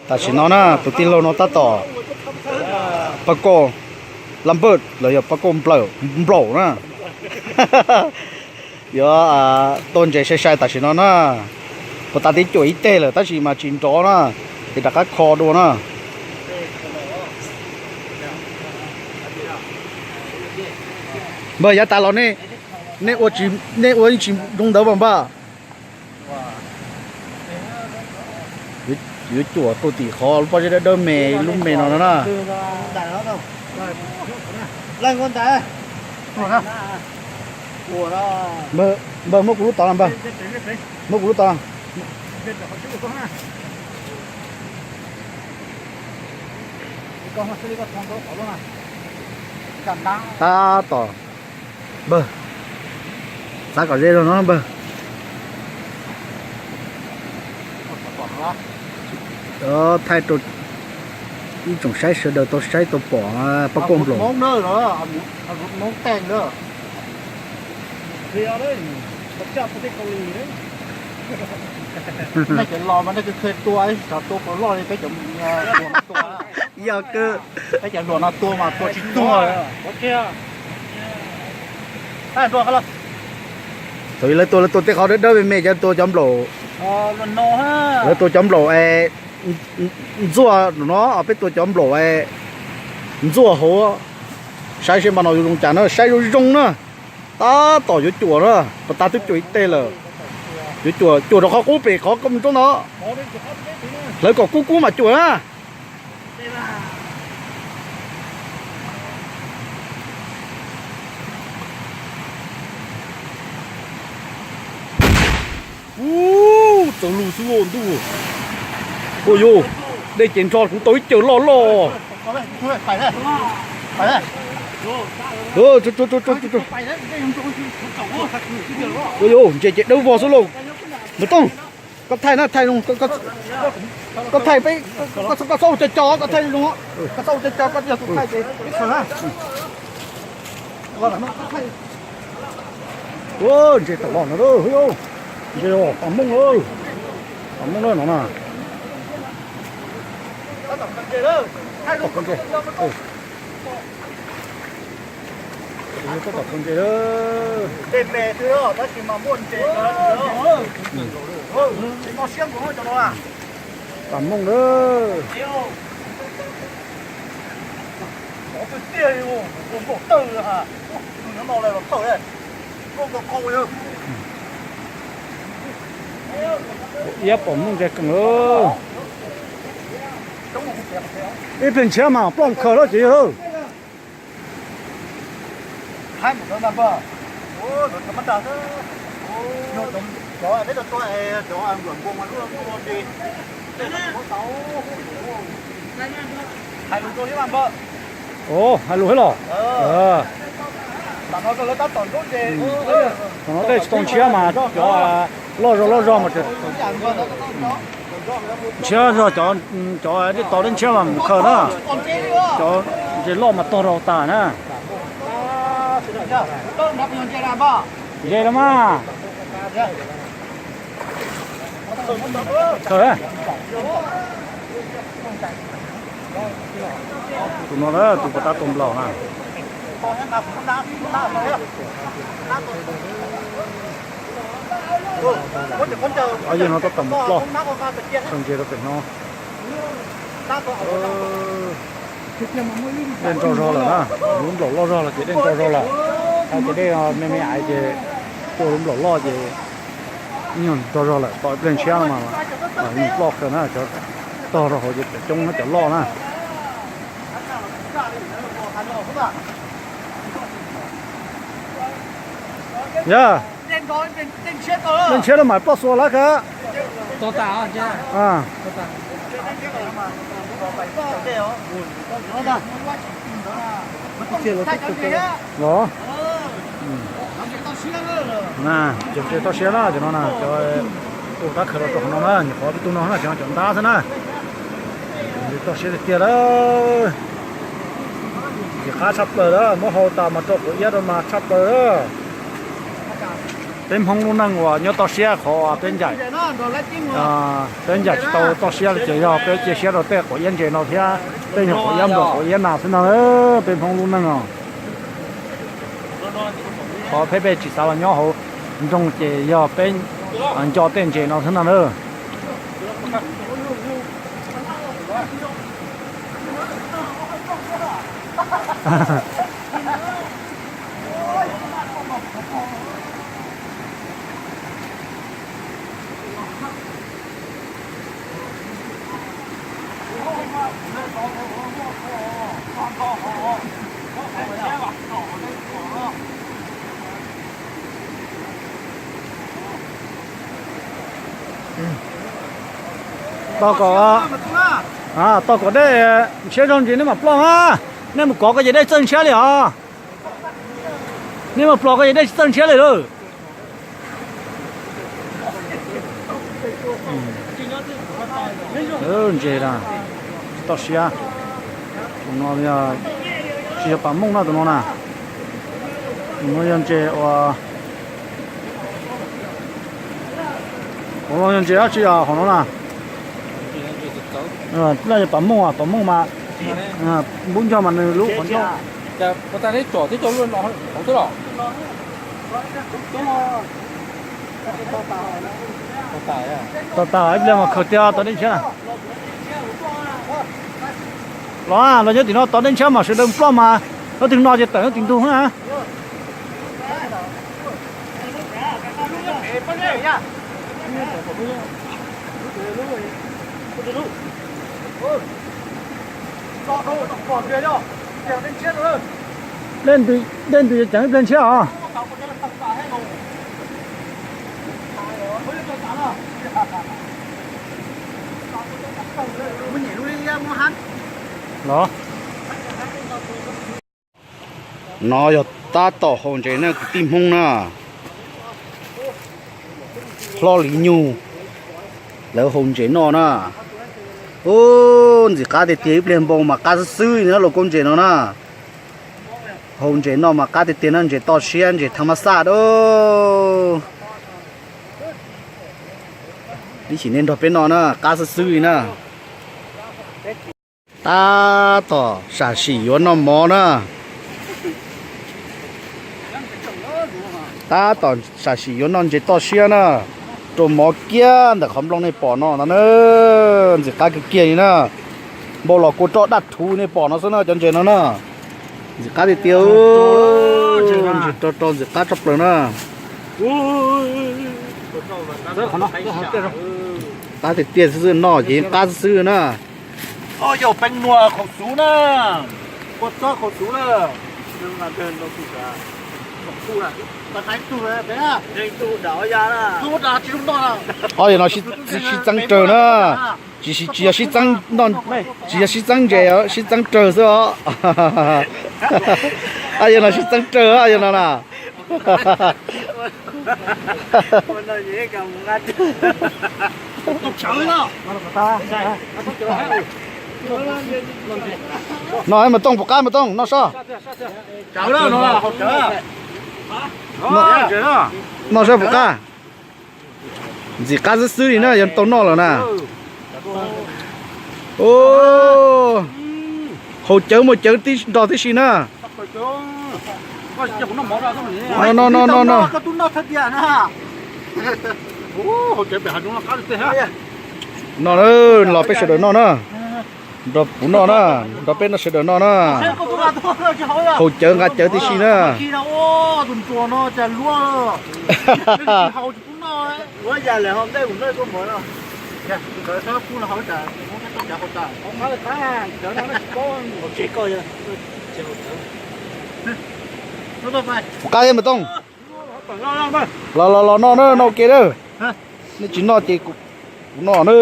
Tam sim no na tus tij laug no tab tom pab koj lab npawj los yog pab koj nplaum nplaum na. Yuav tuaj ntses sai sai tam sim no na. Puas tas tib cuam ib teg lawm tab sis mas tsis nrov na, ces rov qab kho dua na. Npawg, yav tas los nej, nej ua tsis, nej ua tsis zoo ntawd mas npawg. Yuav cuam tuaj tim qhov lub pob zeb dawb dawb me lub me no no na. Npawg, muab kuv lub tod na npawg. Muab kuv lub tod. Tab tom npawg, xav kom ze rau no npawg. Thaij rau ib tsoom saib sawv daws tau saib tau pom pab koj nplaum. Yog kawg. Thaum lawv tua, lawv tua tej qhov dawb dawb me me, cov tua cov nplaum, lawv tua cov nplaum es ntxuaj no, peb tua cov nplaum es ntxuaj hauv. Saib seb npaj no yuav zoo cas na, saib zoo zoo na. Tab tom yuav cuam na, puas tas twb cuam ib teg lawm. Yuav cuam, cuam rau qhov qub pem qhov koj mus rau ntawd. Hlawv kom kub kub mam cuam na. Ub, txawv lug xwb lauj ntuj. Ua yus, dej ces nrho kuv tau ib caws loj loj. Ua yus, ntses ces dawb vog xwb lauj. Ntawd tooj, koj thaij na, thaij zoo, koj thaij peb, koj txhob ua co co, koj thaij zoo, koj txhob ua co co, koj yog tus thaij ces peb khaws na. Ua, ntses tawm los no, ntses pam mooj, pam mooj no na. Tab tom khaws ntses. Pam mooj na. Iab pom mooj ntses keej lawm. Ib pliag ntshiab mas ploj khaws lawm ces yog lawm. Ov, hais lus thiab los? Thaum no dej tsis tau ntshiab mas cov loj zog loj zog mas ntshiab zog, cov, cov dej tau dej ntshiab mas mus khaws na. Cov ntses loj mas tog rau tas na. Ze los mas. Khaws. Tus no na, tus puas tab tua nplaum na. Ob yawg no tab tom mus ploj, khaws ntses rau pem no. Dej nro zog lawm na, lub nplaum loj zog los ces dej nro zog lawm. Hais tias dej me me aiv ces tua lub nplaum loj ces ib nyuag nro zog lawm, tos ib pliag ntshiab no mas yeej ploj kawg na, cov tog rau hauv ces coob coob na, cov loj na. Yog, dej ntshiab no mas ploj xuas lawm kawg. Los, cov ntses toj siab na, cov no na, cov ua kab khaws los rau qhov no na, nyuam qhuav tib tug no na, cov no cov ntab xwb na. Cov ntses toj siab tiag tiag lawm. Ntxim qab tshaj plaws lawm, muab hau tas mas rau quav iab rau mas tshaj plaws lawm. Peb Hmoob lub neej uas nyob toj siab qhov peb ncaim, peb ncaim tsis tau toj siab ces yog peb cia siab rau tej quav iab ntses no thiab tej nyuag quav iab nplog quav iab nas xwb no. Peb Hmoob lub neej os, qhov peb peb tsis xav los nyob hauv nroog ces yog peb nco tej ntses no xwb no na. Tau kom, tau kom dej ntshiab zoo ntsis nej mam ploj na. Nej mus kov koj ces dej txawj ntshiab li os. Nej mus ploj koj ces dej tsis txawj ntshiab li lawm. Ntses na, tsis toj siab. Tus no tsis yog pam mooj na tus no na. Tus no yog ntses uas, tus no yog ntses dab tsi hauv no na? Loj yog pam mooj, pam mooj mas npub ncog mas nws lub qhov ncauj. Tau tas ib pliag mas khaws tiag tau dej ntshiab na. Los, los nyob tim no tau dej ntshiab mas sawv daws ploj mas, hnub twg no ces tawm hnub twg ntug na. Dej ntws, dej ntws ceev ib pliag ntshiab os. Los, no yog tab tom haus ntses na kwv tij Hmoob na. Hlob Lis Nyug lawv haus ntses noj na. Ub, ntxim qab tiag tiag, ib pliag npau mas qab xwb xwb na los koj ntses no na. Haus ntses noj mas qab tiag tiag na, ntses toj siab ntses thaj mab xaj da. Ib chim nej nrog peb noj na, qab xwb xwb li na. Tab tom sam sim yuav noj mov na. Tab tom sam sim yuav noj ntses toj siab na. Rau mov kiag ntawm qhov nplooj nej pom no ntag na. Ntxim qab kiag kiag li na. Npau los kua roj daj rhuv nej pom no xwb na, cov ntses no na. Ntxim qab tiag tiag, ntses rau rau ntxim qab tshaj plaws na. Qab tiag tiag xwb xwb, noj ces qab xwb xwb na. Koj yog peev nua khaum xuv na, kua txob khaum xuv na. Ob yam no sib txeeb raws na, tsis, tsis yog sib txeeb, tsis yog sib txeeb ntses, sib txeeb raws xwb os. Ob yam no sib txeeb raws, ob yam no na. Noj mas Tooj, puas qab mas Tooj, noj sob. Noj sob puas qab. Ntxim qab xwb xwb li na, yog tau noj lawm na. Haus cawv muaj cawv nrog tib si na. No no no no no. No los peb sawv daws noj na. Nrog kuv noj na, nrog peb noj sawv daws noj na. Haus cawv nqa cawv tib si na. Puas qab thiab mas Tooj? Los los los noj na, noj ua ke na. Nej tsis noj ces kuv noj na.